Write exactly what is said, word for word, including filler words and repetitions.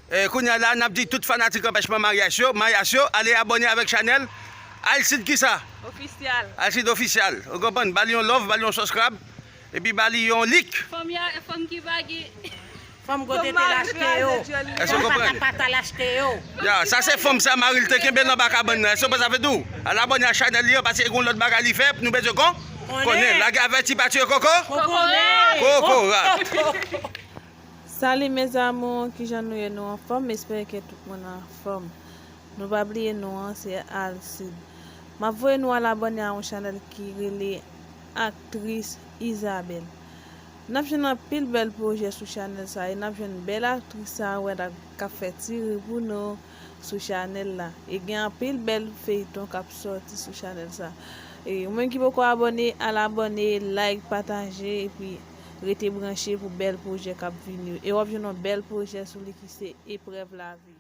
E, kounye a la, n ap di tout fanatik anpèchman maryaj yo, maryaj yo, ale abòne avèk chanèl Alcide kisa? Ofisyal. Alcide Ofisyal. Ou konprann? Ba li yon love, ba li yon subscribe, epi ba li yon like. Fanm ya, fanm ki pa gen. Fanm kote te l achte yo. Èske w konprann? Fanm pata pata l achte yo. Ya, sa se fanm sa mari l te kenbe l anba kabann nan. Èske w konprann sa fè tou? Al abòne a chanèl li an, paske gen yon lòt bagay li fè, nou bezwen kon-, konnen. Lage avèti pa tiye koko? Kokorat. Kokorat. Salut mes amours, kijan nou ye, nou anfòm? M espere ke tout moun anfòm. Nou pa bliye non an se Alcide. M ap voye nou al abòne a yon chanèl ki rele Aktris Isabelle. N ap jwenn anpil bèl pwojè sou chanèl sa e n ap jwenn bèl aktris sa a wè la k ap fè ti ri pou nou sou chanèl la. E gen anpil bèl feyton k ap sòti sou chanèl sa. E ou menm ki poko abòne, al abòne, like, pataje epi rete branche pou bèl pwojè k ap vini yo. E w ap jwenn yon bèl pwojè sou li ki se Eprèv Lavi.